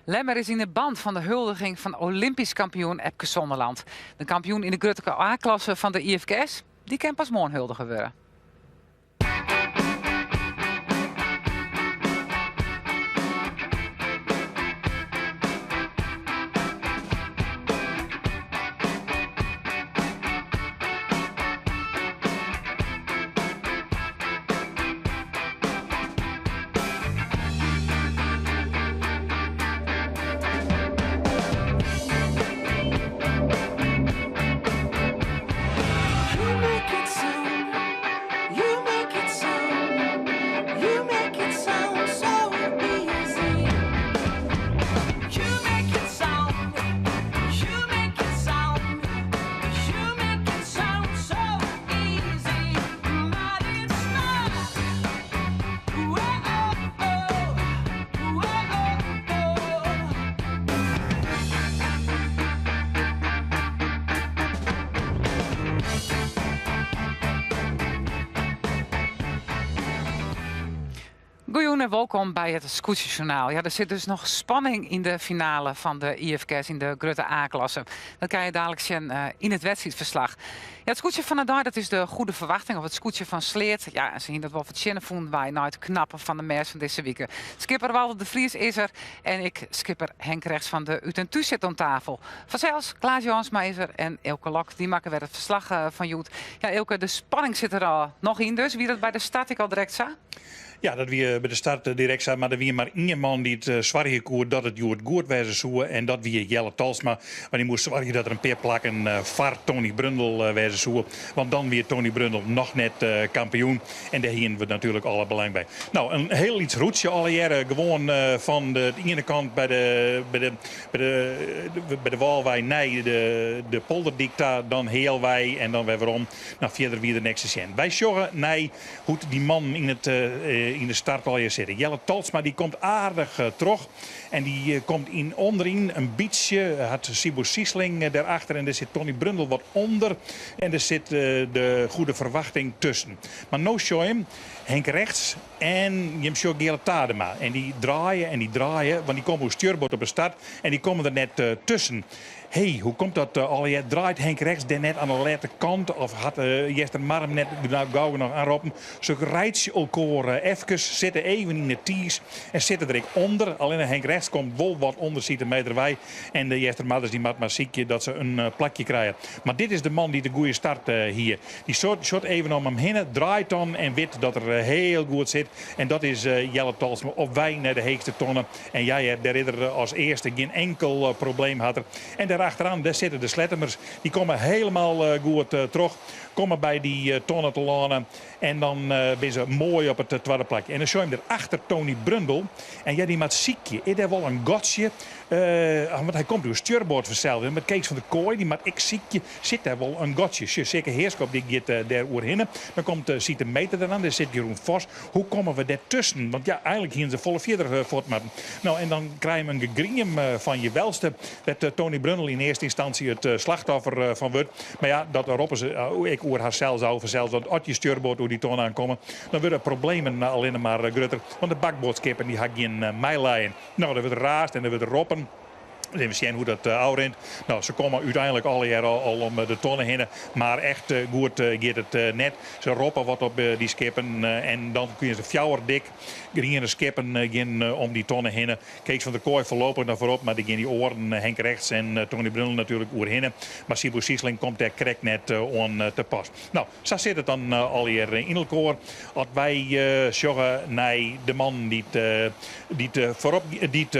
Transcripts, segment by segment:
Lemmer is yn de band fan de huldiging fan Olympysk kampioen Epke Zonderland. De kampioen yn de grutte A-klasse fan de IFKS, dy kin pas moarn huldige wurde. Goejûn en wolkom by it Skûtsjesjoernaal. Ja, der sit dus noch spanning yn de finale fan de IFKS yn de grutte A-klasse. Dat krije je dadelijk sjen eh, yn it wedstriidferslach. Ja, it skûtsje fan de dei dat is de Goede Verwachting of it skûtsje fan Sleat. Ja, se hiene dat wol fertsjinne fûnen wy nei it knappen fan de mêst fan dizze wike. Skipper Walter de Vries is er en ek skipper Henk Regts fan de Ut en Thús sit oan tafel. Fansels, Klaas Johansma is er en Eelke Lok dy makke wer it ferslach eh, fan hjoed. Ja, Eelke, de spanning sit der al noch yn dus. Wie dat by de start ek al direkt sa? Ja, dat wie by de start eh, direkt sa, mar der wie mar ien man dy't eh, soargje koe dat it hjoed goed wêze soe en dat wie Jelle Talsma. Want dy moast soargje dat er in pear plakken eh, foar Tony Brundel wêze soe. Want dan wie Tony Brundel noch net kampioen en dêr hiene we natuerlik alle belang by. No, in hiel lyts rûtsje allegearre, gewoan fan de iene kant by de, by de, by de, by de Wâlwei nei de, de Polderdyk ta, dan healwei en dan wer werom. No, fierder wie der niks te sjen. Wy sjogge nei Hoe't dy mannen yn it yn de start allegear sitte. Jelle Talsma dy komt aardich troch en dy komt yn ûnderyn in bytsje. Hat Siebo Siesling dêrachter en dêr sit Tony Brundel wat ûnder. En dêr sit de Goede Verwachting tusken. Mar no sjoch jim Henk Regts en jim sjogge Geale Tadema. En dy draaie en dy draaie, want dy komme oer stjurboard op de start en dy komme der net tusken. Hé, hoe komt dat allegear? Draait Henk Regts dêr net oan de lette kant of hat Eastermar him net gau genôch oanroppen? Se reitsje elkoar efkes, sitte even yn 'e tiis en sitte der ek ûnder. Allinne Henk Regts komt wol wat ûnder Siete Meter wei en de Eastermarders dy moat mar sykje dat se in plakje krije. Mar dit is de man dy't de goede start hie. Dy sjocht even om him hinne, draait dan en wit dat er hiel goed sit. En dat is Jelle Talsma op wei nei de heechste tonne. En ja hear, dêr is er as earste, gjin enkel probleem hat er. En dêr achteraan, dêr sitte de Slettemers. Dy komme helemaal goed troch, komme by dy tonne telâne en dan binne se moai op it twadde plakje. En dan sjoch je him der achter Tony Brundel. En ja, dy moat sykje. Is dêr wol in gatsje? Want hy komt oer stjurboard fansels. En met Kees van der Kooi, dy moat ek sykje. Sit dêr wol in gatsje? Sjoch, Sikke Heerschop dy giet dêr oerhinne. Dan komt Siete Meter deran, dêr sit Jeroen Vos. Hoe komme we dêr tusken? Want ja, eigenlik hiene se folle fierder fuort moatten. No, en dan krije we in gegriem fan je welste, dêr't Tony Brundel yn earste ynstânsje it slachtoffer fan wurdt. Mar ja, dat roppe se ek oer harsels ôf fansels, want as je stjurboard oer dy tonne aankomme, dan wurde problemen allinne mar grutter. Want de bakboardskippen dy ha gjin meilijen. No, der wurdt raasd en der wurdt roppen. Even sjen hoe't dat ôfrint. No, se komme úteinlik allegear al om de tonne hinne, mar echt goed giet it net. Se roppe wat op dy skippen en dan kinne se fjouwer dik griene skippen gean om dy tonne hinne. Kees van der Kooi foarlopich noch foarop, mar der gean dy oaren Henk Regts en Tony Brundel natuerlik oerhinne. Mar Siebo Siesling komt dêr krekt net oan te pas. No, sa sit it dan allegear yn elkoar. As wy sjogge nei de mannen dy't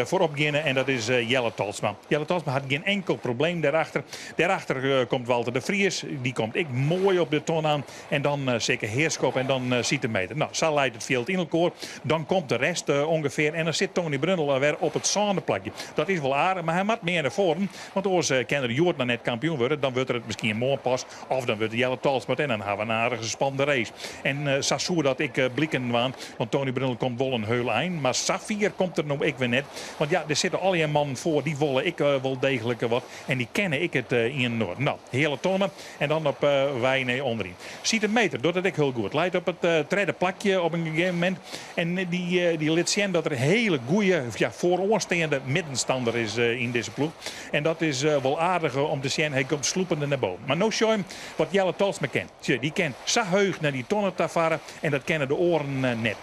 foarop geane en dat is Jelle Talsma. Talsma. Jelle Talsma hat gjin enkel probleem dêrachter. Dêrachter komt Walter de Vries, dy komt ek moai op de ton oan. En dan Sikke Heerschop en dan Siete Meter. No, sa leit it fjild yn elkoar. Dan komt de rest ûngefear en dan sit Tony Brundel alwer op it sânde plakje. Dat is wol aardich, mar hy moat mear nei foaren. Want oars kin er hjoed noch net kampioen wurde. Dan wurdt er it miskien moarn pas. Of dan wurdt Jelle Talsma it en dan hawwe we in aardige spannende race. En sa soe dat ek bliken dwaan. Want Tony Brundel komt wol in heul ein. Mar sa fier komt er no ek wer net. Want ja, der sitte allegear mannen foar dy wolle ek wol deeglik wat. En dy kenne ek it ien en oar. No, heale tonne en dan op wei nei ûnderyn. Siete Meter docht it ek hiel goed. Leit op it tredde plakje op in gegeven momint. En dy lit sjen dat er hele goeie, ja, foaroansteande middenstander is yn dizze ploech. En dat is wol aardich om te sjen. Hy komt slûpende nei boven. Mar no sjoch jim wat Jelle Talsma kin. Sjoch, dy kin sa heech nei dy tonne ta farre en dat kinne de oaren net.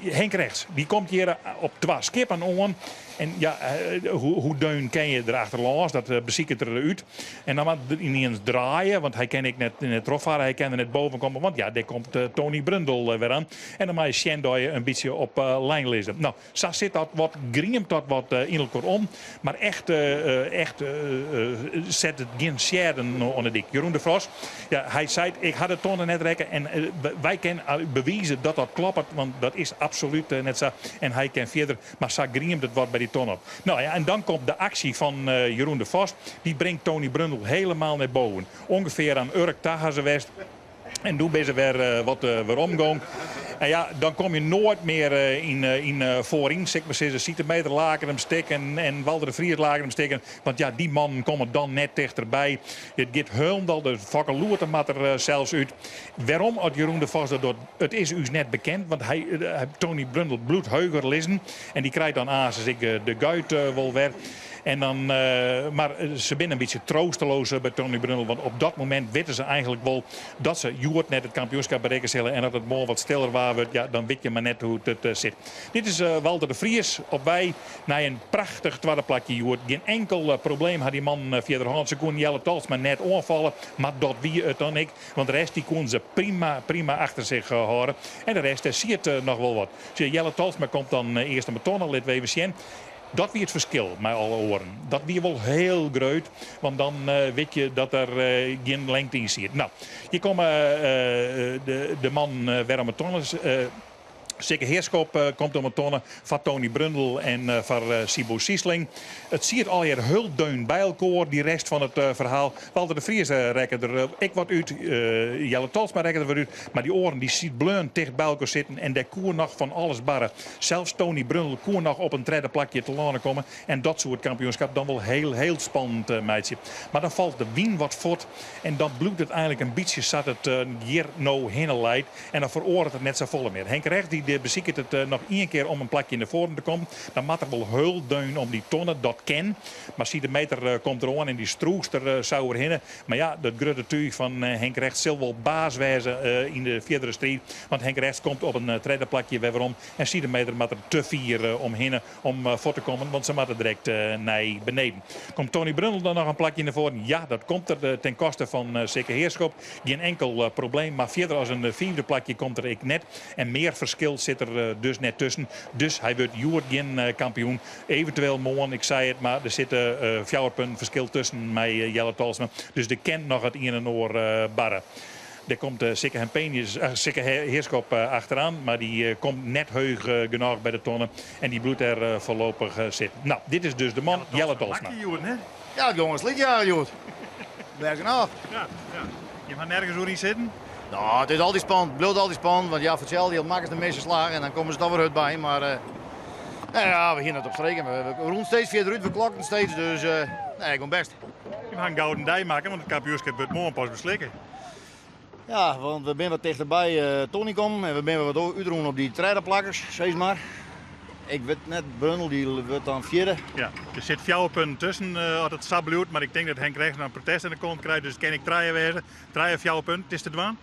Henk Regts, dy komt hjir op twa skippen oan. En ja, hoe deun kin je der achterlâns, dat besiket er út. En dan moat er yniens draaie, want hy kin ek net trochfarre, hy kin der net boven komme, want ja, dêr komt Tony Brundel wer oan. En dan moat je sjen dat je in bytsje op lijn lizze. No, sa sit dat wat, griemt dat wat yn elkoar om. Mar echt, echt set it gjin seadden oan de dyk. Jeroen de Vos, ja, hy seit, ik ha de tonne net rekke en wy kinne bewize dat dat kloppet, want dat is absolút net sa. En hy kin fierder, mar sa griemt it wat by dy tonne op. No ja, en dan komt de aksje fan Jeroen de Vos. Dy bringt Tony Brundel helemaal nei boven. Ongefear aan Urk ta ha se west. En doe binne se wer wat weromgong. En ja, dan kom je noait mear yn foaryn, sil ik mar sizze. Siete Meter laket him stikken en Walter de Vries laket him stikken. Want ja, dy mannen komme dan net tichterby. It giet hielendal, de Fokke Loerte moat der sels út. Wêrom at Jeroen de Vos dat docht, it is ús net bekend. Want hy, Tony Brundel bliuwt heuger lizzen. En dy krijt dan aansens ek de guit wol wer. En dan, mar se binne in bytsje troosteloos by Tony Brundel, want op dat momint witte se eigenlik wol dat se hjoed net it kampioenskap berikke sille. En as it moarn wat stiller waar wurdt, ja, dan wit je mar net hoe't it sit. Dit is Walter de Vries op wei nei in prachtich twadde plakje hjoed. Gjin enkel probleem ha dy mannen fierder hân. Se koenen Jelle Talsma net oanfalle, mar dat wie it dan ek. Want de rest dy koenen se prima, prima achter sich hâlde. En de rest siet noch wol wat. Jelle Talsma komt dan earst om 'e tonne, lit we even sjen. Dat wie it ferskil mei alle oaren. Dat wie wol hiel grut, want dan wit je dat der gjin lengte yn siet. No, hjir komme de mannen wer om 'e tonne. Sikke Heerschop komt om 'e tonne foar Tony Brundel en foar Siebo Siesling. It siet allegear hiel deun by elkoar, dy rest fan it ferhaal. Walter de Vries rekke der ek wat út, Jelle Talsma rekke der wat út. Mar dy oaren dy siet bleaun ticht by elkoar sitten en dêr koe noch fan alles barre. Sels Tony Brundel koe noch op in tredde plakje telâne komme en dat soe it kampioenskap dan wol heel, heel spannend meitsje. Mar dan falt de wyn wat fuort en dan bliuwt it einlik in bytsje sa't it hjir no hinne leit en dan feroaret it net safolle mear. Henk Regts dy besiket it noch ien kear om in plakje nei foaren te kommen. Dan moat er wol heul deun om dy tonne, dat kin. Mar Siete Meter komt deroan en dy strûst der sa oerhinne. Mar ja, dat grutte túch fan Henk Regts sil wol baas wêze yn de fierdere striid. Want Henk Regts komt op in tredde plakje wer werom. En Siete Meter moat der te fier omhinne om fuort te kommen, want se moatte direkt nei beneden. Komt Tony Brundel dan noch in plakje nei foaren? Ja, dat komt er ten koste fan Sikke Heerschop. Gjin enkel probleem, mar fierder as in fiifde plakje komt er ek net. En mear ferskil sit der dus net tusken. Dus hy wurdt hjoed gjin kampioen. Eventueel moarn, ik sei it, mar der sitte 4 punten ferskil tusken mei Jelle Talsma. Dus der kin noch it ien en oar barre. Der komt Sikke Hempenius, Sikke Heerschop achteraan, mar dy komt net heech genôch by de tonne en dy bliuwt dêr foarlopich sitten. No, dit is dus de man, Jelle Talsma. Ja, it gong as slydjager hjoed. Bêst genôch. Ja, ja. Je ha nergens oer yn sitten? No, it is altyd spannend, it bliuwt altyd spannend, want ja, foar itselde jild makkest in misse slach en dan komme se toch wer hurd by. Mar nou ja, we hiene it op streek en we rûnen steeds fierder út, we klokten steeds, dus nee, it gong bêst. Je ha in gouden dei makke, want it kampioenskip wurdt moarn pas beslikke. Ja, want we binne wat tichterby Tony kommen en we binne wat útrûn op dy tredde plakkers, sis mar. Ik wit net, Brundel dy wurdt dan fjirde. Ja, der sit 4 punten tusken as it sa bliuwt, mar ik tink dat Henk Regts noch in protest yn de kont krijt, dus it kin ek trije wêze. Trije, 4 punten, it is te dwaan?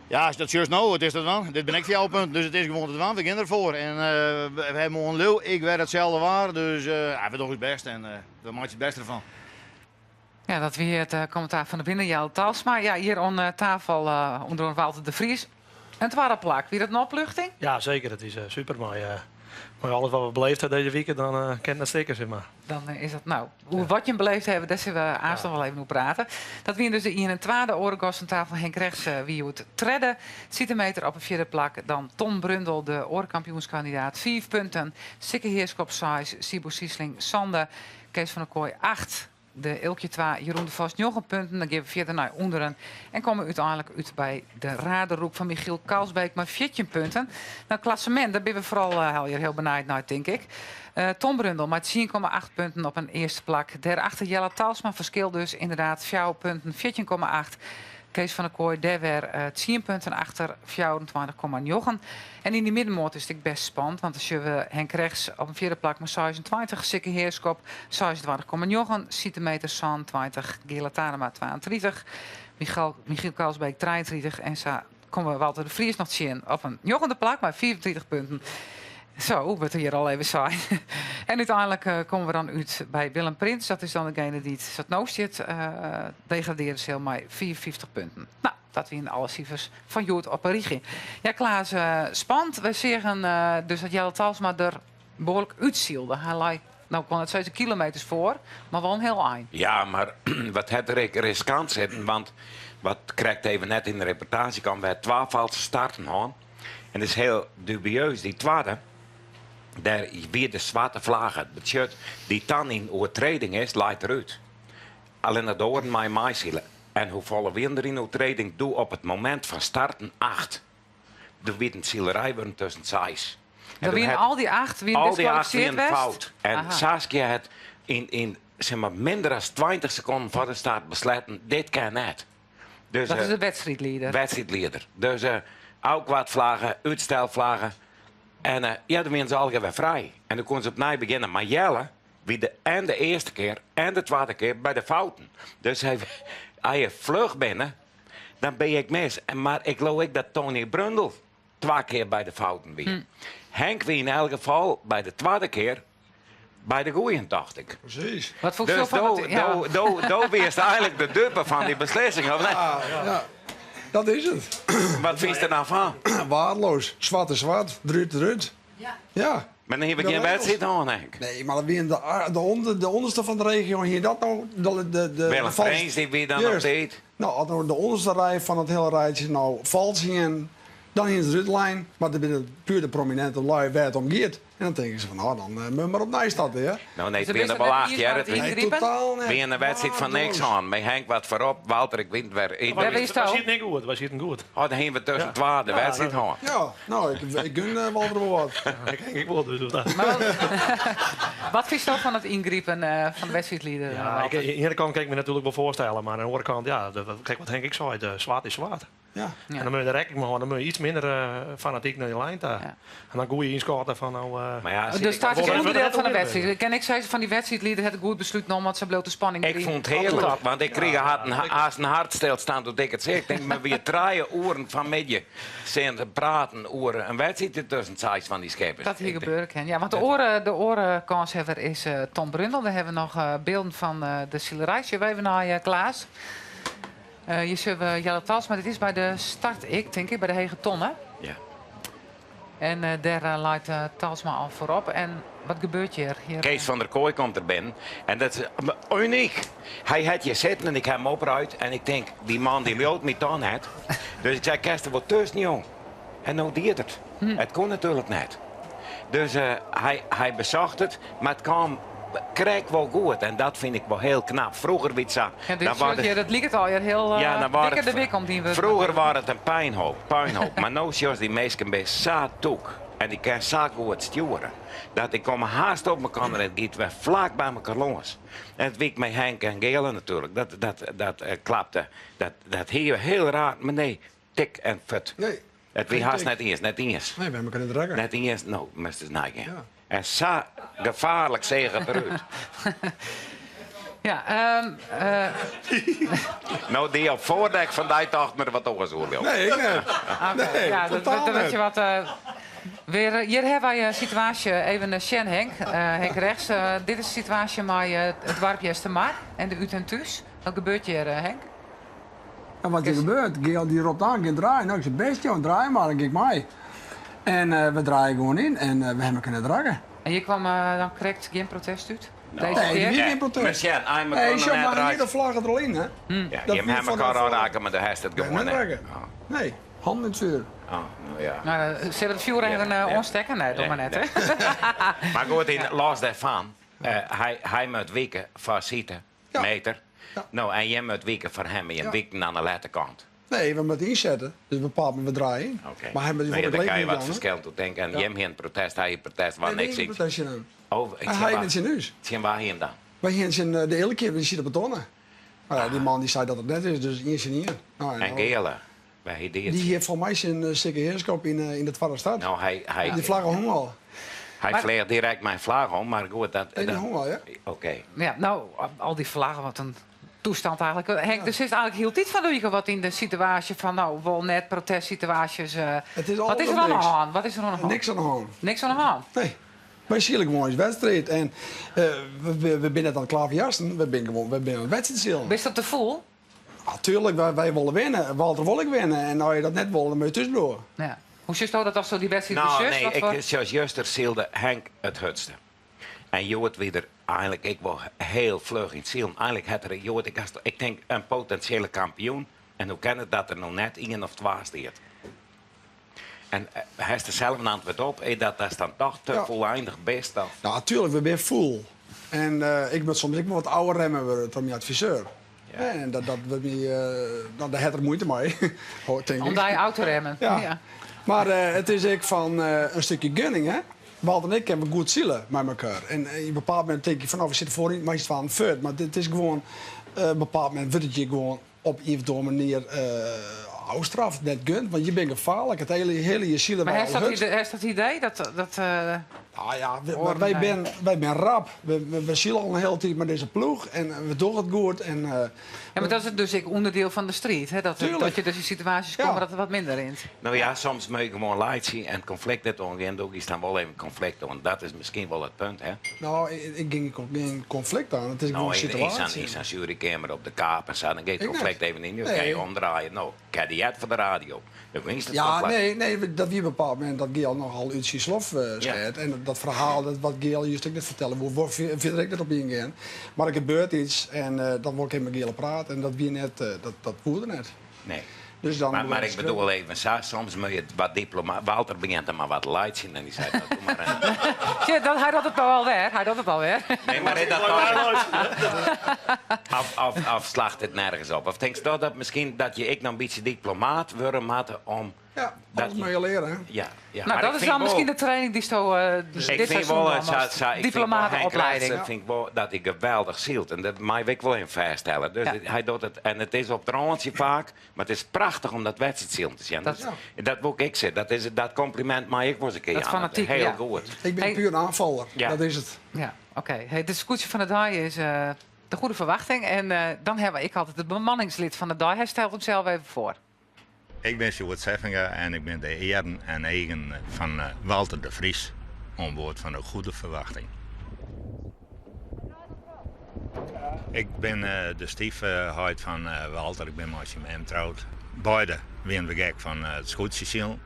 Ja, as dat sjochst no, it is te dwaan. Dit binne ek 4 punten, dus it is gewoan te dwaan. We gean derfoar en we hawwe moarn leau ik wer itselde waar, dus ja, we dogge ús bêst en we meitsje it bêste derfan. Ja, dat wie it kommentaar fan de winner Jelle Talsma. Ja, hjir oan tafel ûnder oare Walter de Vries. In twadde plak, wie dat in opluchting? Ja, seker. Dat is super moai. Mei alles wat we beleefd ha dizze wike, dan kin it net stikke, sis mar. Dan is dat, no, oer wat jim beleefd hawwe, dêr sille we aanst noch wol even oer prate. Dat wiene dus de ien en twa. De oare gast oan tafel, Henk Regts, wie hjoed tredde. Siete Meeter op 'e fjirde plak. Dan Tom Brundel, de oare kampioenskandidaat, fiif punten. Sikke Heerschop seis, Siebo Siesling sande, Kees van der Kooi acht. De Eelkje 2, Jeroen de Vos njoggen punten. Dan gean we fierder nei ûnderen en komme úteinlik út by de Raderoek fan Michiel Kalsbeek mei 14 punten. Nou, klassemint, dêr binne we foaral uh, hiel benijd nei, tink ik. Uh, Tom Brundel mei 10,8 punten op in earste plak. Dêrachter Jelle Talsma, ferskil dus ynderdaad 4 punten, 14,8. Kees van der Kooi dêr wer uh, 10 punten achter, 24,9. En yn dy middenmoat is it ek bêst spannend, want dan sjogge we Henk Regts op in fjirde plak mei 26, Sikke Heerschop 26,9, Siete Meeter 27, Geale Tanema 32, Michael, Michiel Kalsbeek 33 en sa komme we Walter de Vries noch tsjin op in njoggende plak mei 35 punten. Zo, wurdt der hjir al even sein. En úteinlik uh, komme we dan út by Willem Prins. Dat is dan degene dy't sa't no stiet uh, degradearje sil mei 54 punten. Nou, Dat wiene alle sifers fan hjoed op 'e rige. Ja, Klaas, spannend. Wy seagen dus dat Jelle Talsma der behoarlik útsylde. Hy lei, no ik wol net sizze kilometers foar, mar wol in hiel ein. Ja, mar wat hat der ek riskant sitten, want wat krekt even net yn de reportaazje kaam, we ha twa falske starten hân. En dat is hiel dubieus, dy twadde, dêr wie de swarte flagge. Dat betsjut, dy't dan yn oertreding is, leit derút. Allinnich de oaren meie meisile. En hoefolle wienen der yn oertreding doe op it momint fan starten? Acht. Doe wie it in silerij wurden tusken seis. En doe wienen al dy acht wienen al dy acht diskwalifisearre wienen west? fout. En Aha. Saskia hat yn, yn zeg maar, minder as 20 sekonden foar de start besletten, dit kin net. Dus, Dat is de wedstriidlieder. Wedstriidlieder. Dus uh, ôfkwartflagge, útstelflagge. En uh, ja, doe wienen se allegear wer frij. En doe koenen se opnij begjinne. Mar Jelle wie de en de earste kear en de twadde kear by de fouten. Dus hy, as je fluch binne, dan bin je ek mis. En, mar ik leau ek dat Tony Brundel twa kear by de fouten wie. Henk wie yn elk gefal by de twadde kear by de goeien, tocht ik. Precies. Wat fûnst Dus fan do, it, ja. do, do, do wiest eigenlik de dupe fan dy beslissing, of net? Ja, ja, dat is it. Wat fynst der dan fan? Waardeloos. Swart is swart, derút derút. Ja. Mar dan hiene we gjin wedstriid hân, Henk. Nee, mar dat wienen de, de, onder, de ûnderste fan de regio hie dat no. De, de, de, Willem Prins dy wie dan op tiid. No, as no de ûnderste rij fan it hiele rijtsje no falsk hienen, dan hienen se derút lein. Mar dat binne puer de promininte lui wêr't it om giet. En dan tinke se fan, no, dan moatte we mar opnij starte, hear. No, nee, Dus it wiene der wol acht, hear. It Nee, totaal net. wie in wedstriid fan niks hân. Mei Henk wat foarop, Walter, ik wit net wer. Wêr wiest Wy do? sieten ek goed, wy sieten goed. Oh, dan hiene we tusken twa de wedstriid hân. Ja, no, ik, ik gun Walter wol wat. Ik Henk ek wol, dus dat. Mar wat fynst do fan it yngripen fan de wedstriidlieder, Ja, ik, Walter? oan de iene kant kin ik my natuerlik wol foarstelle, mar oan de oare kant, ja, krekt wat Henk ek sei, de swart is swart. Ja. En dan moat je der rekken mei hâlde, dan moat je iets minder fanatyk nei dy lijn ta. Ja. En dan goede ynskatte fan no. Mar ja, De start is Wol even ûnderdiel fan de net wedstriid. Kin ik sizze fan dy wedstriidlieder hat in goed beslút nommen, want sa bliuwt de spanning Ik deryn. fûn it hearlik, want ik krige hast in hertstilstân doe't ik it seach. Ik tink, mar wie trije oeren fan middei sitten te praten oer in wedstriid tusken seis fan dy skippers. Dat hie Ik tink, gebeure kinnen. Ja, want de oare, de oare kânshawwer is Tom Brundel. Dêr hawwe we noch bylden fan de silerij. Sjogge we even nei Klaas. Hjir sjogge we Jelle Talsma. Dit is by de start ek, tink ik, by de Hege Tonne. Ja. En dêr leit Talsma al foarop. En wat gebeurt hjir? Hjir Kees van der Kooi komt der binnen. En dat is unyk. Hy hat hjir sitten en ik ha him oproppen. En ik tink, dy man dy leaut my toch net. Dus ik sei, kinst der wol tusken, jong. En no die er it. It koe natuerlik net. Dus hy, hy besocht it, mar it kaam krekt wol goed. En dat fyn ik wol hiel knap. Froeger wie it sa. Ja, dit dan waard soart, dat liket al hiel Ja, dan waard dikker it de wik om dyn wurd. Froeger waard it in pynhoop, puinhoop. Mar no sjochst dy minsken binne sa tûk en dy kinne sa goed stjoere. Dat dy komme hast op mekoar en it giet wer flak by mekoar lâns. En it wie ek mei Henk en Geale natuerlik. Dat, dat, dat klapte. Dat, dat hie hiel raar, mar nee, tik en fut. Nee. It wie Geen hast tik. net iens, net iens. Nee, we hawwe mekoar net rekke. Net iens, no, moatst ris neigean. Ja. En sa gefaarlik seach it derút. Ja, No, dy op foardek fan dy tocht der wat oars oer, Leo. Nee, ik net. Oké, Nee, ja, dat, totaal dat, dat net. je wat. Weer, hjir hawwe wy in situaasje, even sjen Henk, Henk Regts. Dit is de situaasje mei it doarp Eastermar en de Ut en Thús. Wat gebeurt hjir, Henk? Ja, wat der gebeurt, Geale dy ropt oan, gean draaien. No, ik sei, bêst joh, draai mar, dan gean ik mei. En we draaie gewoan yn en we hawwe elkoar net rekke. En hjir kwam dan krekt gjin protest út? Nee, der wie gjin protest. Mar sjen, ein Nee, elkoar sjoch, net mar hier reitsje. de flagge der al yn, hè? Ja, Dat jim wie hawwe fan elkoar de al rakke, mar de hast it Nee, gewoan net net. rekke. Nee, hannen yn it fjoer. Oh, no ja. Nou, sille we it fjoer even Ja, ja. oanstekke? Nee, doe mar net, hè? Mar goed, yn los dêrfan, hy, hy moat wike foar Siete Ja. meter. Ja. No, en jim moat wike foar him, jim Ja. wiken aan de letterkant. Nee, we moatte ynsette. Dus bepaald moment we draaie yn. Oké. Mar hy moat Nou ja, die daar kan je wat jaan, hè? verschil toe denken. En Ja. jim hie in protest, hy protest, waar Nee, niks nee, in. protest dan. Oh, ik Hy hie net tsjin ús. Tsjin wa hie him dan? Wy hiene tsjin de hele kear, wy sieten op 'e tonne. Mar ja, dy man dy sei dat it net is, dus ien tsjin ien. Nou, en En nou- Geale, wêr hie dy it Dy tsjin? hie foar my syn Sikke Heerskop yn de twadde start. Nou, hy, hy, Dy flagge hong al. hy Maar- fleach direkt mei flagge om, mar goed, dat... Nee, dy dat- hong al, ja. Oké. Ja, no, al dy flaggen, wat in toestand eigentlik. Henk, der sit eigentlik hieltyd fan de wike wat yn de situaasje fan, no, wol net protestsituaasjes. It is Wat is der altyd oan de niks. hân? Wat is der oan de hân? Niks oan de hân. Niks oan de hân? Nee. Wy sile gewoan ús wedstriid en we binne net oan it klaverjassen, we binne gewoan, we binne oan it wedstriidsilen. Bist dat te fûl? Natuerlik, wy wolle winne. Walter wol ek winne en as je dat net wolle, dan moatte je thús bliuwe. Ja. Hoe sjochsto dat asto dy wedstriid No, besjochst? nee, Wat ik, foar- sjoch, juster sylde Henk it hurdste. En hjoed wie er eigentlik ek wol hiel fluch yn it silen. Eigentlik hat er hjoed, ik, hast- ik tink, in potinsjele kampioen. En hoe kin it dat der no net ien of twa stiet? En hast der sels in antwurd op, is dat datst dan toch te Ja. fûleindich bist? Of? Ja, natuurlijk, we binne fûl. En ik moat soms ek wat ôfremme wurde troch myn adviseur. Ja. En dat wurdt my, no, dêr hat er muoite mei. Oh, tink Om ik. dy ôf te remmen. Ja. Ja. Mar it is ek fan in stikje gunning, hè? Walter en ik kinne goed sile mei elkoar. En op in bepaald momint tink je fan, oh, we sitte foaryn, mar is it fan fuort. Mar dit is gewoan, op in bepaald momint wurdt it je gewoan op ien of oare manier ôfstraft, net gund. Want je binne gefaarlik, it hiele, hiele je sile Mar al hast dat hurd. idee, hast dat idee dat, dat Nou ja, Oaren wy nei. binne, wy binne rap. We sile al in hiele tiid mei dizze ploech en we dogge it goed. En, Ja, mar dat is dus ek ûnderdiel fan de striid, hè? Dat, Tuurlijk. dat je dus yn situaasjes Ja. komme dat it wat minder rint. No ja, soms moat je gewoan laitsje en it konflikt net oangean. Doe giest dan wol even konflikt oan. Dat is miskien wol it punt, hè? No, ik gean gjin konflikt oan. It is No, gewoan yn situaasje. yn sa'n jurykeamer op de Kaap en sa, dan giet it Ik konflikt net. even yn. Dan Nee. kin je omdraaie. No, ik ha dy heard foar de radio. Dan winst it Ja, konflikt. nee, nee, dat wie bepaald momint dat Geale nochal út syn slof skeat. En dat ferhaal dat wat Geale juist ek net fertelle woe, wol fierder ek net op yngean. Mar der gebeurt yts en dan wol ik even mei Geale prate en dat wie net, dat woe er net. Nee. Dus dan Mar wurdt ik bedoel even sa, soms moat je it wat diploma-. Walter begjint dan mar wat te laitsjen en dy seit, no, doe mar even. Ja, dat, hy docht it no alwer. Hy docht it alwer. Nee, mar is dat toch... Of slacht it nergens op? Of tinkst dat dat miskien dat je ek noch in bytsje diplomaat wurde moatte om... Ja, dat alles je- moatte je leare. hè? Ja, ja. Nou, Maar dat ik is vind dan wol- miskien de training dy'tsto Ik dit vind seizoen wol, dan sa, sa, ik vind wol Henk Diplomatenopleiding. Retze, vind ik wol dat hy geweldich sylt. En dat mei ik wol even fêststelle. Dus Ja. hy docht it, en it is op it rântsje faak, mar it is prachtich om dat wedstriidsilen te sjen. Dat- Dus, dat wol ik sizze. Dat, is, dat kompliment mei ik wol ris in kear Dat jaan. fanatiek, Hiel ja. goed. Ik ben Hey. puur een aanvaller. Ja. Dat is it. Ja, oké. Hey, de skûtsje fan de dei is de goede ferwachting. En dan ha ik altyd it bemanningslid fan de dei. Hy stelt himsels even foar. Ik bin Sjoerd Seffinga en ik bin de earen en eagen fan Walter de Vries oan board fan de Goede Verwachting. Ik bin de styfheit fan Walter, ik bin mei syn mem troud. Beide wiene we gek fan it skûtsjesilen.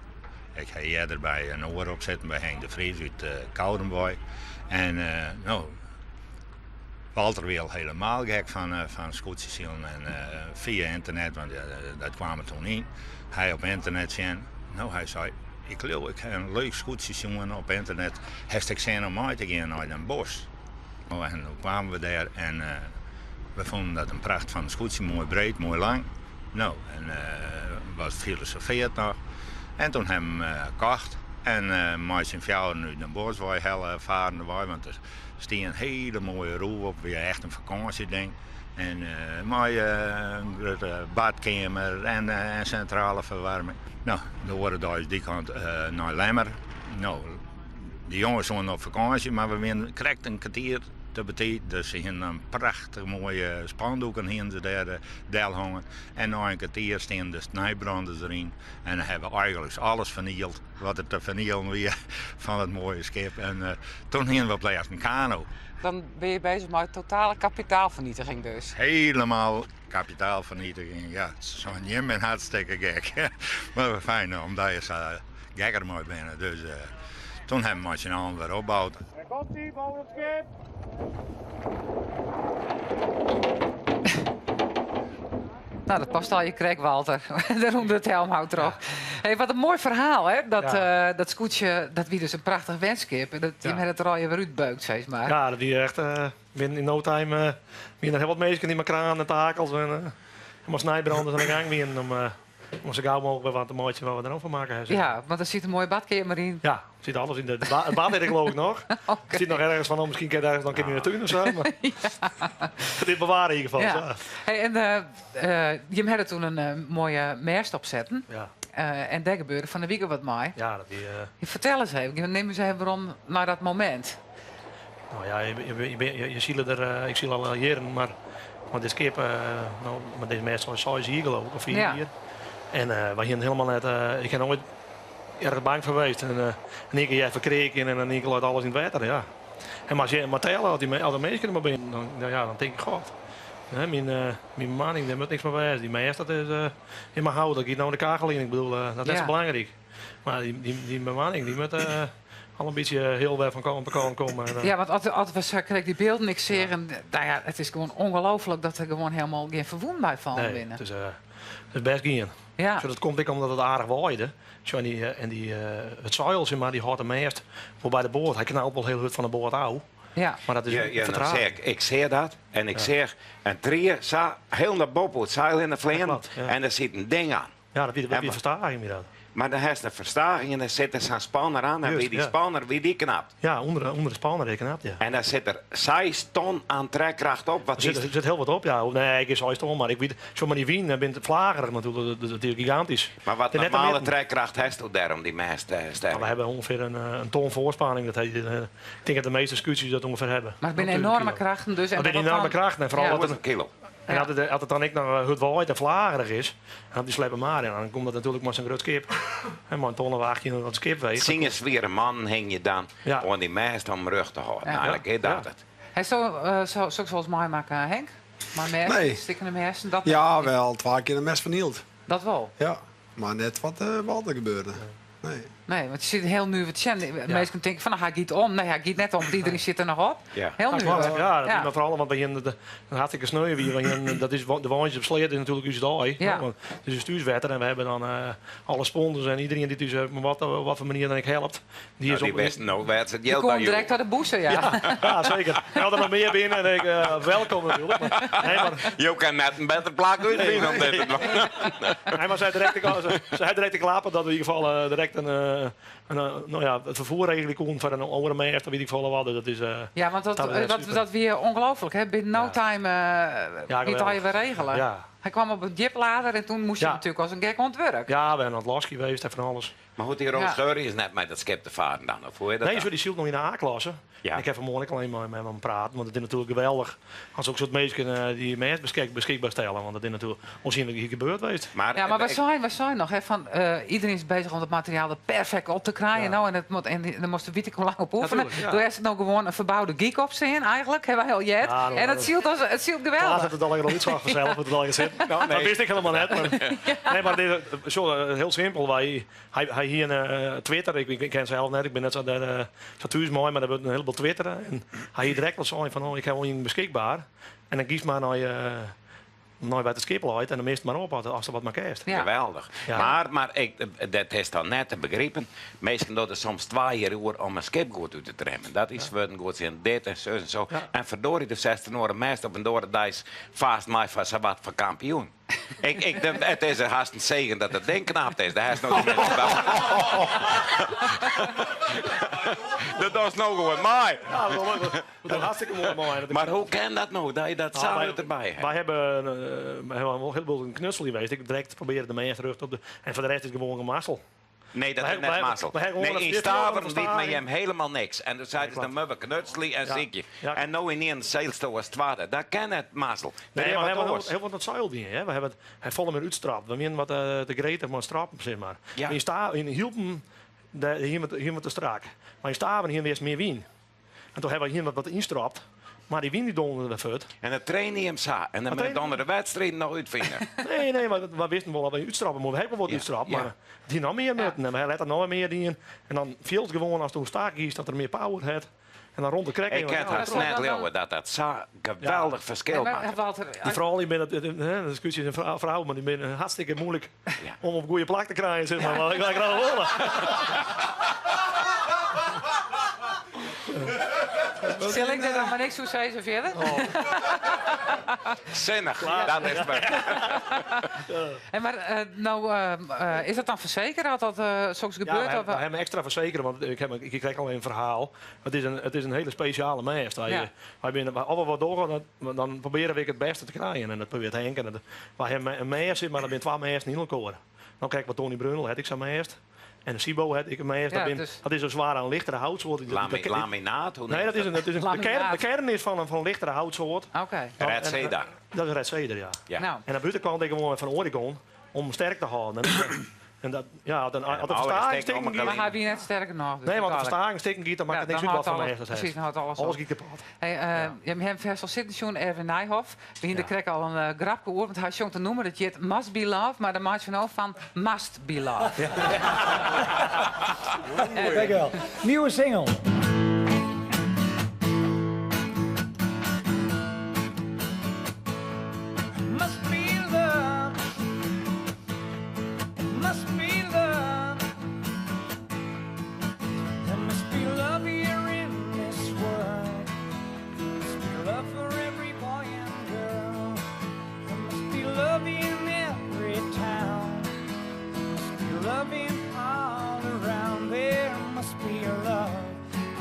Ik ha earder by in oar opsitten, by Henk de Vries út Koudum wei. En no, Walter wie al hielendal gek fan skûtsjesilen en fia ynternet, want dat kaam der doe yn. Hy op ynternet sjen. No, hy sei, ik leau, ik ha in leuk skûtsje sjoen op ynternet. Hast ek sin om mei te gean nei Den Bosch? Oh, en doe kamen we dêr en we fûnen dat in pracht fan in skûtsje, moai breed, moai lang. No, en wat filosofeard noch. En doe ha we him kocht en mei syn fjouweren út Den Bosch wei helle, farende wei, want der stie in hiele moaie roef op, wie echt in fakânsjeding. En mei in grutte badkeamer en sintrale ferwaarming. No, de oare deis dy kant nei Lemmer. No, de jonges soene op fakânsje, mar we wiene krekt in kertier te betiid. Dus se hiene in prachtich moaie spandoeken hiene se dêr delhongen. En nei in kertier steane de snijbranders deryn. En dan ha we eigentlik alles fernield wat der te fernielen wie fan it moaie skip. En doe hiene we op lêst in kano. Dan binne je beuzich mei totale kapitaalfernietiging dus. Hielendal kapitaalfernietiging, ja. Sa'n jim en hartstikke gek. Mar fijn, omdat je sa gekker mei binne. Dus toen hebben we mei syn allen wer opboud. Dêr komt hy, boven it skip! Nou, dat past al je krekt, Walter. Dêr ûnder it helmhout troch. Hey, wat in moai ferhaal, hè? Dat, Ja. eh, dat skûtsje, dat wie dus in prachtich wenskip. En dat, Ja. jim ha it der allegear wer útbeukt, sis mar. Ja, dat wie echt eh, binnen in no time eh, wiene der hiel wat minsken dy't mei kranen en takels en eh, mei snijbranders oan de gang wienen om, eh, om sa gau mooglik wer wat te meitsjen wat we der no fan makke hawwe. Ja, want der sit in moaie badkeamer yn. Ja, der sit alles yn. De, de ba- it bad is der geloof ik noch. Oké. Der sit noch ergens fan, oh, miskien kin it ergens noch in de tún of sa. Mar it is bewarre yn ieder gefal. Ja. Sa. Hey, en eh, eh, jim hawwe toen in eh, moaie mêst opsetten. Ja. Eh, en dêr gebeurde fan 'e wike wat mei. Ja, dat wie. Eh, Fertel ris even, nim ús even werom nei dat momint. Nou ja, je, je, je, je, je sile der, eh, ik syl al jierren, mar, mar dit skip, eh, no, mar dizze mêst al seis jier geloof ik, of fiif Ja. jier. En eh, wy hienen hielendal net, eh, ik ha noait erch bang foar west. En, eh, in ien kear hearst ferkreakjen en in ien kear leit alles yn it wetter, ja. En mar as mar telle, as dy, as de minsken der mar binne, dan, nou ja, dan tink ik, god, hè, myn, eh, myn bemanning, dêr moat niks mei wêze. Dy mêst, dat is, eh, is mar hout, dat giet no de kachel yn. Ik bedoel, eh, dat is net Ja. sa belangryk. Mar dy, dy, dy bemanning, dy moat eh, al in bytsje hiel wer fan kant op kant komme. En, eh, Ja, want as, as we sa krekt dy bylden ik seach, en, nou ja, it is gewoan ûngelooflik dat der gewoan hielendal gjin ferwûnen by fallen nee, binne. het is, eh, het is bêst gien. Ja. Zo, dat komt ek omdat it aardich waaide. Zo, en dy, eh, en dy, eh, it seil, zeg maar, dy hâldt de mêst wol by de boat. Hy knalt wol hiel hurd fan de boat ôf. Ja. Mar dat is Ja, ja, dan fertraging. seach ik, ik seach dat en ik seach in trie sa hiel nei boppe it seil hinne fleanen klopt, ja. en der sit in ding oan. Ja, dat wie, dat En wie wa- fertraging wie dat. Mar dan hast in fertraging en dan sit der sa'n spanner oan en Juist, wie dy ja. spanner wie dy knapt. Ja, ûnder, de- ûnder de spanner ek knapt, ja. En dan sit der 6 ton oan trekkracht op. Wat Der sit, is der sit hiel wat op, ja. Nee, ik is seis ton, mar ik wit, sa mar dy wyn, dan binne it flagerich natuerlik, dat, dat is gigantysk. Mar wat Het is net te normale mjitten. trekkracht hast do dêr om dy mêst te sterken? Nou, we hebben ongeveer een, eh, een ton voorspanning. Dat heet, eh, ik denk dat de meeste scootjes dat ongeveer hebben. Mar it binne 20 enoarme kilo. krachten dus. En Dat binne wat enoarme dan- krachten. En foaral Ja. dat het, kilo. en Ja. as it, as it dan ek noch eh, hurd waait en flagerich is, dan dy sleppe mar. En dan komt dat natuerlik mei sa'n grut skip. En mei in ton of 18 dat skip weegt. Tsien swiere mannen hingje dan Ja. oan dy mêst om rjocht te hâlden. Ja. Nou, dan kin dat Ja. it. Hasto uh, so, soks wolris meimakke, Henk? Mei mêsten, Nee. stikkene mêsten? Dat, Ja, wel twa kear in mêst fernield. Dat wol? Ja, mar net wat uh, Walter gebeurde. Nee. Nee, want je ziet heel nu wat sjen. Minsken tinke fan, nou, hy giet om. Nee, hy giet net om, want iedereen sit der noch op. Ja. Hiel Ja, nu. klopt. Ja, dat Ja. is mar foaral, want wy hiene de, in hartstikke sneu wie, wy hiene- dat is de woansdei op Sleat is natuerlik ús dei. Ja. Want het is een stuurswetter en we hebben dan eh, alle sponsors en iedereen dy't ús op wat, op wat foar manier dan ek helpt. Die Nou, is dy op, wisten no wêr't se it Die jild komt by direkt út de bûse, ja. Ja, ja, zeker. En als er nog meer binnen, en ik, eh, welkom natuurlijk. Maar, nee, maar, Jo kinne net in better plak útfine om dit te dwaan. nee, maar sy direkt, se, se direkt te klappen dat we in ieder geval eh, direct een, eh, een, eh, nou ja, it ferfier regelje koene foar in oare mêst, of weet ik folle wat. Dat is, eh, Ja, want dat, Dat is dat, super. dat wie ûngelooflik. Hè? Binnen no Ja. time uh, Ja, wie it geweldig. al wer regele. Ja. Hy kaam op in djiplader en doe moast je Ja. natuerlik as in gek oan it wurk. ja, we zijn aan het lastig geweest en van alles. Mar goed, dy Roos Ja. Scheuring is net mei dat skip te farren dan, of hoe heet dat Nee, dan? zo, dy sylt noch yn de A-klasse. Ja. Ik ha fan 'e moarn ek allinnich mei, mei him praten, want it is natuerlik geweldich as ook soart minsken eh, dy mêst beskik, beskikber stelle. Want dat is natuerlik ûnsienlik hjir gebeurd west. Mar, Ja, mar wy ik- seinen, wy seinen noch, hè, fan, eh, iedereen is beuzich om it materiaal der perfekt op te krijen. Ja. Nou, en, it moat, en dêr moast wit ik hoe lang op oefene. Natuerlik, ja. Doe is it no gewoan in ferboude gyk op stean, eigentlik. Ha wy al heard. Ja, dat- en it sylt, as, it sylt Klaas geweldich. hat it al al útsocht fansels, wat it al sit. Nou, nee. Dat wist ik hielendal net. Mar, Nee, mar dit, sa, eh, hiel simpel. Wy, hy, hy hie in eh, Twitter, ik, ik ken sels net, ik bin net sa, dêr, eh, sa thús mei, mar der wurdt in hieleboel twitteren. En hy hie direkt al sein fan, oh, ik ha wol ien beskikber. En dan giest mar nei, eh, nei by it skip leit en dan meast mar op as, as der wat mar kinst. Ja. Geweldich. Ja. Mar, mar ik, dat is dan net te begripen. Minsken dogge der soms twa jier oer om in skip goed út te trimmen. Dat is wurden goed en dit en sa en sa. Ja. En ferdoarje, do setst in oare mêst op in oare deis farst mei foar sawat foar kampioen. ik, ik, de- it is hast in segen dat it ding knapt is. Dêr is noch de minsken by. Dat is no gewoan moai. Ja, dat is dat is hartstikke moai. moai. Dat- Mar hoe kin dat no, dat je dat Nou, sa wij- derby hast? Wy hawwe, eh, wy hawwe wol hiel folle knutsel west. Ik direkt probearje de mêst terug op de. En foar de rest is it gewoan gemazzel. Nee, dat Wij- is net wij- mazzel. wij hebben Nee, gewoon yn een Staveren verstaging. wie mei jim hielendal niks. En doe seinen Nee, se, dan klopt. moatte we knutselje en Ja. sykje. Ja. En no ynienen sylsto as twadde. Dat kin net mazzel. Nee, Dat mar we is hawwe wat hiel, oars. hiel wat it seil dien. Hè. We hawwe it, hy folle mear útstrapt. We wiene wat eh, te gretich mei strappen, sis mar. Ja. Yn, Sta yn Hylpen dêr hiene we hiene we te strak. Mar yn Staveren hiene we earst mear wyn. En doe hawwe we hjir wat, wat ynstrapt. Mar dy wyn dy donderde wer fuort. En dat traine jim sa. En dan moat dan de wedstriden noch útfine. Nee, nee, mar wy wisten wol dat we útstrappe moasten. We ha ek wol wat útstrapt, mar it hie noch mear moatten. En we ha letter noch wer mear dien. En dan fielst gewoan ast oerstaach giest dat er mear power hat. En dan rûn de krekt Ik kin it hast net leauwe dat dat sa geweldich ferskil makket. Dy froulju binne, de skûtsjes en frouwen, mar dy binne hartstikke moeilik om op goede plak te krijen, sis mar. Mar ik graach wolle. Sil ik dêr dan mar niks oer sizze fierder? Sinnich, dat is it. Hey, mar no, is dat dan fersekere as dat soks gebeurt? Ja, we hawwe ekstra fersekere, want ik ha ik krij al in ferhaal. It is in, it is in hiele spesjale mêst. Wy, wy binne, as we wat dogge, dan, dan probearje we ek it bêste te krijen. En dat probearret Henk. En dat, wy hawwe in mêst, mar dat binne twa mêsten yn elkoar. No krekt wat Tony Brundel hat ek sa'n mêst. En Sibo hat ek in mêst. Dat, bin, dat is in zware, in lichtere houtsoart. Laminaat? Nee, dat is een, dat is een, de, kern, de kern is van een, van een lichtere houtsoart. Oké. Red Cedar. Dat is Red Cedar, ja. Ja. Nou. En aan de buitenkant ik gewoon van Oregon om sterk te houden. En, en dat, ja, als de verstaging stikken giet... Maar hy wie net sterk genôch. Dus nee, want de verstaging stikken giet, dan makket niks út wat foar mêst it Precies, dan hâldt alles Alles giet kapot. Hey, uh, ja. Jim ha al sitten sjoen, Erwin Nijhoff. We hiene der krekt al in uh, grapke oer, want hy sjongt in nûmer dat hjit Must Be Love, mar dan meitsje we no fan Mast Be Love. Dankjewel. Nieuwe single. Must be love. Must be love. There must be love here in this world. Must be love for every boy and girl. There must be love in every town. There must be loving all around. There must be love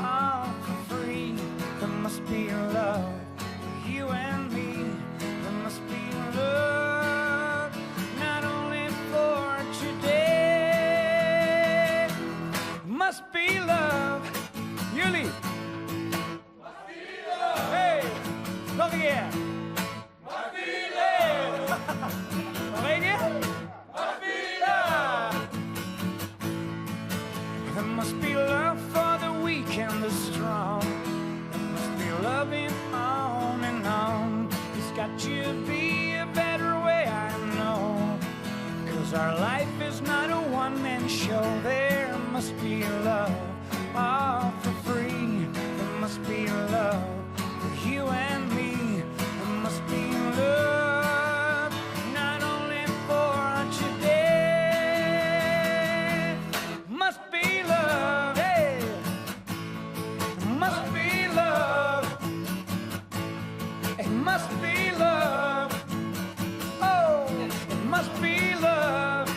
all for free. There must be love for you and me. There must be love not only for today. Must be love. Jullie. Must be love. Hey, noch in kear. Must be love. Noch in kear. Must be love. There must be love for the weak and the strong. There must be loving on and on. There's got to be a better way, I know. Cause our life is not a one man show. There must be love all for free. There must be love for you and me. There must be love not only for today. Must be love, hey. Must be love. It must be love. Oh, it must be love.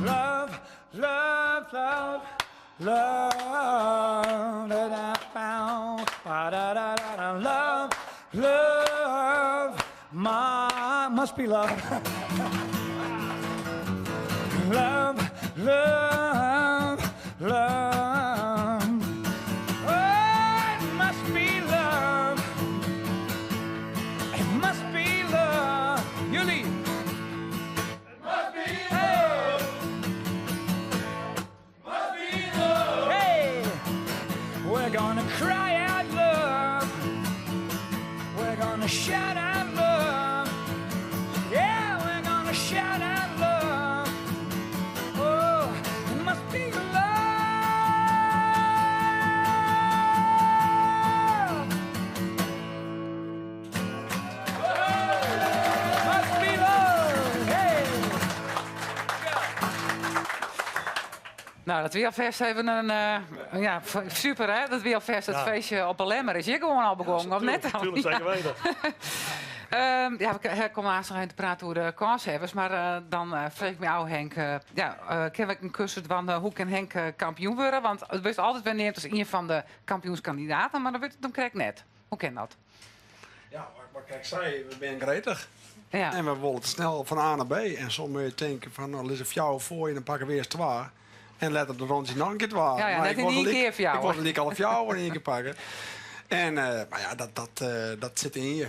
Love, love, love, love that I found. Ba da da da da. Love, love, my must be love. Love, love, love. Oh, it must be love. It must be love. Jullie. It must be love. Must be love. Hey, we're gonna cry out love. We're gonna shout out love. Yeah, we're gonna shout out love. Oh, it must be love. Must be love. Hey. Nou, dat wie alfêst even in, ja, super hè? Dat wie alfêst it feestje op 'e Lemmer. Is hjir gewoan al begûn, of net dan? Tuurlijk, zeker weten. Ja, we komme aanst noch even te praten oer de kânshawwers, mar dan freegje ik my ôf, Henk, ja, kinne we ek in kursus dwaan, hoe kin Henk kampioen wurde? Want it wurdt altyd wer neamd as ien fan de kampioenskandidaten, mar dan wurdt it him krekt net. Hoe kin dat? Ja, wat ik sei, we binne gretig. En we wolle te snel fan A nei B. En soms moatte je tinke fan, no lizze fjouwer foar je, dan pakke we earst twa. En letter de rûntsje noch in kear twa. Ja, ja, Maar net ik yn wol ien gelyk kear fjouwer. Ik wol gelyk alle fjouwer yn ien kear pakke. En, mar ja, dat sit yn je.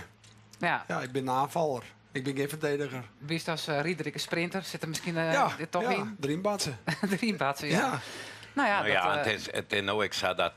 Ja, ik bin in oanfaller. Ik bin gjin ferdediger. Bist as rider ek in sprinter? Sit der miskien dit toch yn? Deryn batse. Deryn batse, ja. Ja. Nou ja, Nou ja, dat, it is no ek sa dat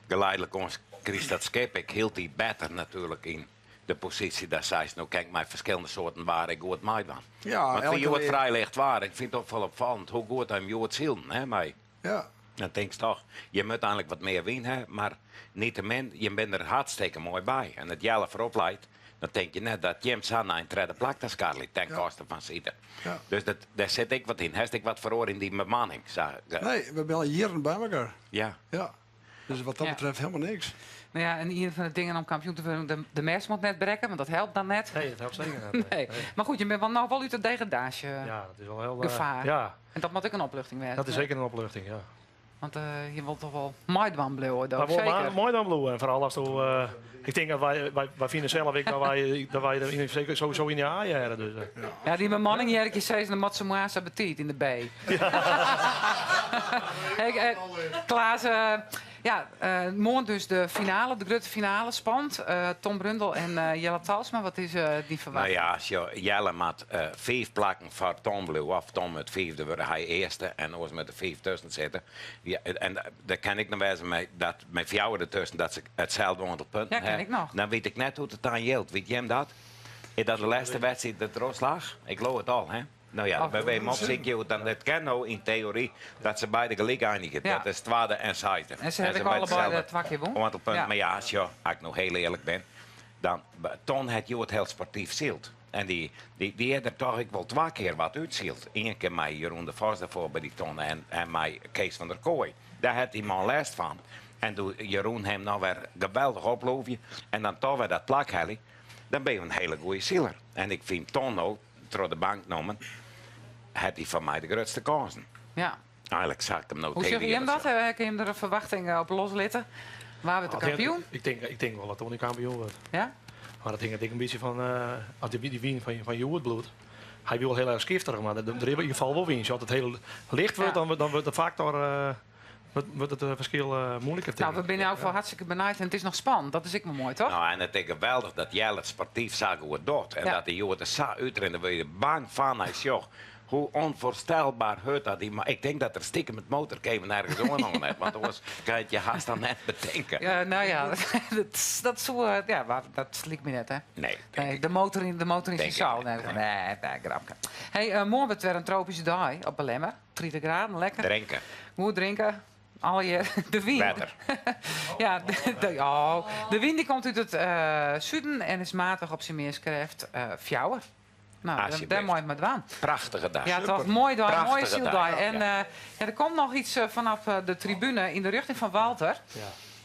geleidelijk ons krijst dat skip ek hieltyd better natuerlik yn de posysje dat seist, no kin ik mei ferskillende soarten waar ek goed meidwaan. Ja, Want wie elke hjoed kear- frij licht waar, ik fyn it ook wol opfallend hoe goed him hjoed sylden, hè, mei. Ja. Dan tinkst toch, je moet eigenlik wat mear wyn ha, mar niettemin, je binne der hartstikke moai by. En as Jelle foarop leit, dan tink je net dat Jim sa nei in tredde plak ta skarrelet, ten koste fan Siete. Ja. Dus dat, dêr sit ek wat yn. Hast ek wat feroare yn dy bemanning? Sa, Nee, we binne al jierren by elkoar. Ja. Ja. Dus wat dat Ja. betreft helemaal niks. Nou ja, en ien fan de dingen om kampioen te wurden, de mêst moat net brekke, want dat helpt dan net. Nee, dat helpt seker net. Nee. Mar goed, je binne wol noch wol út it degradaasje Ja, dat is wol hiel... gefaar. Ja, En dat moat ek in opluchting wêze. dat is seker in opluchting, ja. Want je wilt toch wol meidwaan bliuwe, dat Maar wol seker. moai dan bliuwe. En foaral as ik tink dat wy fine sels ek dat wy der seker sowieso yn de A hearre. Dus. Ja, dy bemanning hear ik je sizzen, dan moat se moarns sa betiid yn de B. Hey, Klaas, ja, moarn dus de finale, de grutte finale, spannend. Tom Brundel en Jelle Talsma, wat is dy ferwachting? Nou ja, as jo, Jelle moat 5 plakken foar Tom bliuwe, of Tom it fiifde wurde, hy earste en oars moat der 5 tusken sitte. Ja, en dêr kin ek noch wêze mei dat mei 4 dertusken dat se itselde oantal punten Ja, kin ha. ek noch. Dan wit ik net hoe't it dan jildt. Wit jim dat? Is dat de lêste wedstriid de trochslach? Ik leau it al, hè? Nou ja, Of by wy opsykje hoe dan it kin no yn teory dat se beide gelyk einigje. Ja. Dat is twadde en seisde. En se hawwe En ek se allebeide hetzelfde twa kear wûn. oantal punten. Ja. Mar ja, as jo, as ik no hiel earlik bin, dan Ton hat hjoed hiel sportyf syld. En dy hat der toch ek wol 2 kear wat útsyld. Ien kear mei Jeroen de Vos derfoar by dy Ton en mei Kees van der Kooi. Dêr hat dy man lêst fan. En doe Jeroen him no wer geweldich oploevje en dan toch wer dat plak helje, dan bin je in hiele goede siler. En ik fyn Ton no, troch de bank nommen, hat hy foar my de grutste kânsen. Ja. Eigenlik sa ik him no Hoe tegen sjogge jim Jelle dat? zeggen. Kin jim der in ferwachting op loslitte? Wa wurdt de kampioen? Ik tink wol dat Tony kampioen wurdt. Ja? Mar dat hinget ek in bytsje fan, as dy wyn fan hjoed bliuwt. Hy wie wol hiel erch skiftich, mar der is yn ieder gefal wol wyn. As it hiel licht wurdt, Ja. dan wurdt de faktor, wurdt it ferskil muoiliker, tink Nou, we ik. binne no foar hartstikke benijd en it is noch spannend. Dat is ek wol moai, toch? Nou, en it is geweldich dat Jelle it sportyf sa goed docht. En Ja. dat dy hjoed der sa útrint, dan wurd je bang fan. Hy sjocht hoe ûnfoarstelber hurd dat dy ma-, ik tink dat er stikem it motorke even ergens oanhongen hat, want oars kin je it je hast dan net betinke. Ja, nou ja, dat soe, ja, maar dat liket my net, hè? Nee, denk Nee, ik. de motor yn Denk syn ik zaal. net. Nee, nee, nee, grapke. Hey, moarn wurdt wer in tropyske dei op 'e Lemmer. 30 graden, lekker. Drinke. Goed drinke. Al je, de wyn. Wetter. Ja, oh, de wyn dy komt út it suden en is matich op syn meast krêft 4. Nou, Alsjeblieft. dêr moat je it mei dwaan. Prachtige dei. Ja, toch? Moai dei, Prachtige moaie syldei. dei. En, Ja. ja, der komt noch yts fanôf de tribune yn de rjochting fan Walter. Ja.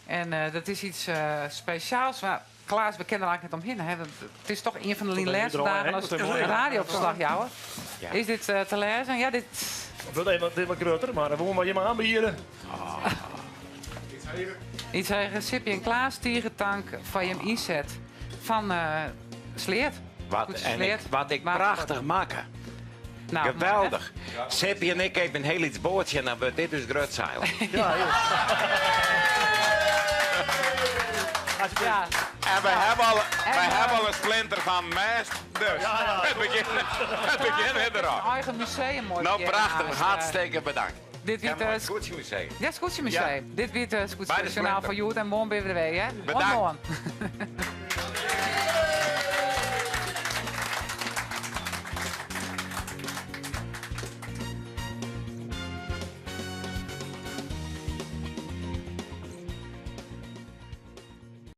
En dat is yts spesjaals. Mar Klaas, we kinne der eigenlik net omhinne. Hè? Want it is toch ien fan de Tot even lêste draaien, dagen hè? as Tot even radioferslachjouwer. Ja. Is dit te lêzen? Ja, dit Het wordt even, dit wat grutter, maar dan wollen we je maar aanbieden. Ah. Iets zeggen, Sippy en Klaas, tige tank fan jim ynset fan Sleat. Wat, Goed, en Sleat. ik, wat ik Maar- prachtich makke. Nou, Geweldich. Sippy en ik even een hiel lyts boatsje en dan wurdt dit dus grut seil. Ja, ja. Ja. En En, wij hebben al een splinter van mest. Dus het begint weer erop. Een eigen museum mooi Nou, begin prachtig. haast. Hartstikke bedankt. Dit Ja, wie mooi. het Skûtsjemuseum. Ja, Skûtsjemuseum. Ja. Dit wie het Bij de Skûtsjejoernaal Splinter. fan hjoed en moarn binne we der wer, hè? Bedankt. Moarn.